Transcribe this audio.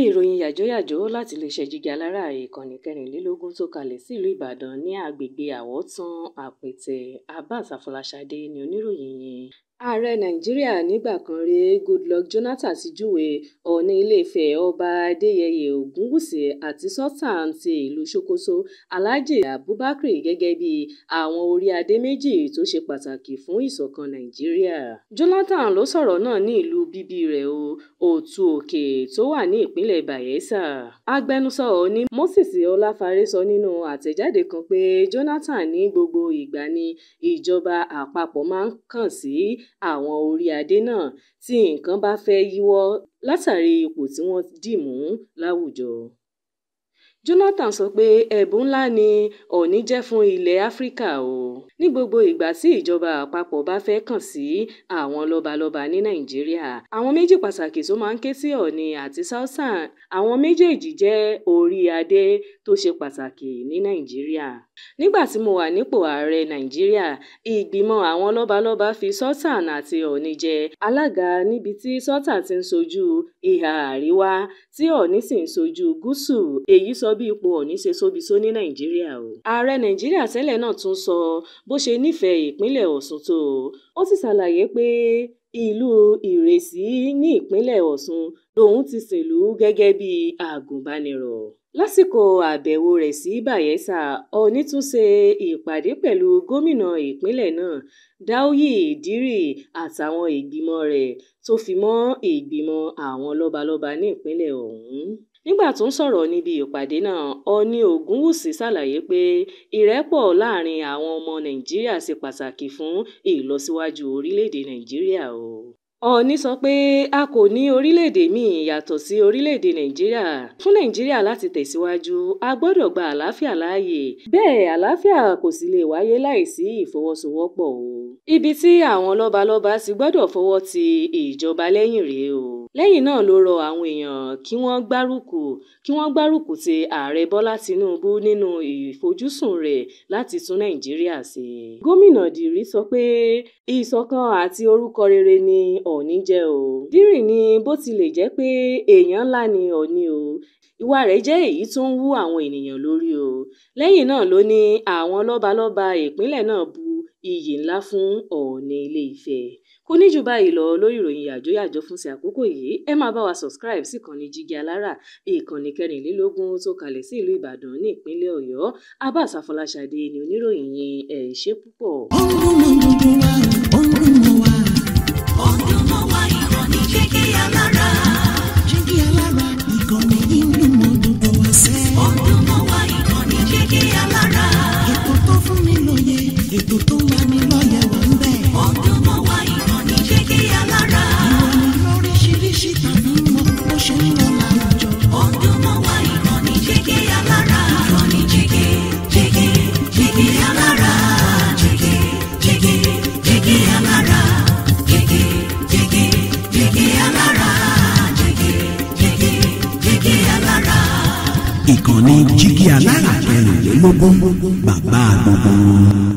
Ìròyìn yàjóyàjó láti iléeṣẹ́ Jígí Alárà, ìkànnì 24 tó kalẹ̀ sílùú Ìbàdàn ní agbègbè Àwọ̀tán Àpètẹ. Abbas Afọláṣadé ni oníròyìn yín. Ààrẹ Nàìjíríà nígbà kan rí Goodluck Jonathan ti júwe Ọọ̀ni Ilé-Ifẹ̀ Ọba Adéyẹyè Ògúnwùsì àti Sultan ti ìlú Sókótó Alhaji Abubakar gẹ́gẹ́ bí àwọn orí adé méjì tó ṣe pàtàkì fún ìṣọ̀kan Nàìjíríà. Jonathan ló sọ̀rọ̀ náà ní ìlú bíbí rẹ̀ Òtù-Òkè tó wà ní ìpínlẹ̀ Bayelsa. Agbẹnusọ Ọọ̀ni Moses Ọláfárè sọ nínú àtẹ̀jáde kan pé Jonathan ní gbogbo ìgbà ni ìjọba àpapọ̀ máa ń kàn sí àwọn orí adé náà tí nǹkan bá fẹ́ yíwọ́ látàrí ipò tí wọ́n dì mú láwùjọ. Jonathan sọ pé ẹ̀bùn ńlá ni Ọọ̀ni jẹ́ fún ilẹ̀ Áfíríkà o. Ní gbogbo ìgbà tí ìjọba àpapọ̀ bá fẹ́ kàn sí àwọn lọ́balọ́ba ní Nàìjíríà, àwọn méjì pàtàkì tó máa ń ké sí Ọọ̀ni àti Sultan, àwọn méjèèjì jẹ́ orí adé tó ṣe pàtàkì ní Nàìjíríà. Nígbà tí mo wà nípò ààrẹ Nàìjíríà, ìgbìmọ̀ àwọn lọ́balọ́ba fi Sultan àti Ọọ̀ni jẹ alága níbi tí Sultan ti ń ṣojú ìhà àríwá tí Ọọ̀ni sì ń ṣojú gúúsù. Èyí sọ bí ipò Ọọ̀ni ṣe tóbi tó ní Nàìjíríà o. Ààrẹ Nàìjíríà tẹ́lẹ̀ náà tún sọ bó ṣe nífẹ̀ẹ́ ìpínlẹ̀ Ọ̀ṣun tó. Ó sì ṣàlàyé pé ìlú Ìrẹsì ní ìpínlẹ̀ Ọ̀ṣun lòun ti sìnlú gẹ́gẹ́ bí agùnbánirọ̀. Lásìkò àbẹ̀wò rẹ̀ sí Bayelsa, Ọọ̀ni tún ṣe ìpàdé pẹ̀lú gómìnà ìpínlẹ̀ náà, Douye Diri, àtàwọn ìgbìmọ̀ rẹ̀ tó fi mọ́ ìgbìmọ̀ àwọn lọ́balọ́ba ní ìpínlẹ̀ ọ̀hún. Nígbà tó ń sọ̀rọ̀ níbi ìpàdé náà, Ọọ̀ni Ògúnwùsì ṣàlàyé pé ìrẹ́pọ̀ láàrin àwọn ọmọ Nàìjíríà ṣe pàtàkì fún ìlọsíwájú orílẹ̀-èdè Nàìjíríà o. Ọọ̀ni sọ pé a kò ní orílẹ̀-èdè míì yàtọ̀ sí orílẹ̀-èdè Nàìjíríà. Fún Nàìjíríà láti tẹ̀síwájú, a gbọ́dọ̀ gba àlàáfíà láàyè. Bẹ́ẹ̀ àlàáfíà kò sì lè wáyé láìsí ìfọwọ́sowọ́pọ̀ o. Ibi tí àwọn lọ́balọ́ba ti gbọ́dọ̀ fọwọ́ ti ìjọba lẹ́yìn rèé o. Lẹ́yìn náà ló rọ àwọn èèyàn kí wọ́n gbárùkù ti Ààrẹ Bọ́lá Tinubu nínú ìfojúsùn rẹ̀ láti tún Nàìjíríà ṣe. Gómìnà Diri sọ pé ìṣọ̀kan àti orúkọ rere ni Ọọ̀ni jẹ́ o. Diri ní bó tilẹ̀ jẹ́ pé èèyàn ńlá ni Ọọ̀ni o, ìwà rẹ̀ jẹ́ èyí tó ń wú àwọn ènìyàn lórí o. Lẹ́yìn náà ló ní àwọn lọ́balọ́ba ìpínlẹ̀ náà bu iyì ńlá fún Ọọ̀ni Ilé-Ifẹ̀. Kò ní jù báyìí lọ lórí ìròyìn yàjóyàjó fún ti àkókò yìí. Ẹ máa bá wa subscribe sí ìkànnì Jígí Alárà, ìkànnì 24 tó kalẹ̀ sí ìlú Ìbàdàn ní ìpínlẹ̀ Ọ̀yọ́. Abbas Afọláṣadé ni oníròyìn yín. Ẹ ṣé púpọ̀. Ó ń dùn mọ́ gbogbo wa, ó ń dùn mọ́ wa. Ó ń dùn mọ́ wa, ìkànnì Jígí Alárà. Jígí Alárà, ìkànnì yìí ń dùn mọ́ gbogbo wa sẹ́. Ó ń dùn mọ́ wa, ìkànnì Jígí Alárà. Ètò tó fún ni lóye, ètò tó ń lani lọ́yẹ̀ wà ń bẹ̀. Ó ń dùn mọ́ wa, ìkànnì Jígí Alárà. Ìròyìn lóríṣiríṣi tàbí mọ bó ṣe ń lọ láwùjọ. Ó ń dùn mọ́ wa, ìkànnì Jígí Alárà. Ìkànnì Jígí, Jígí, Jígí Alárà. Jígí, Jígí, Jígí Alárà. Jígí, Jígí, Jígí Alárà. Jígí, Jígí, Jígí Alárà. Ìkànnì Jígí Alárà 24, bàbá gbogbo wọn.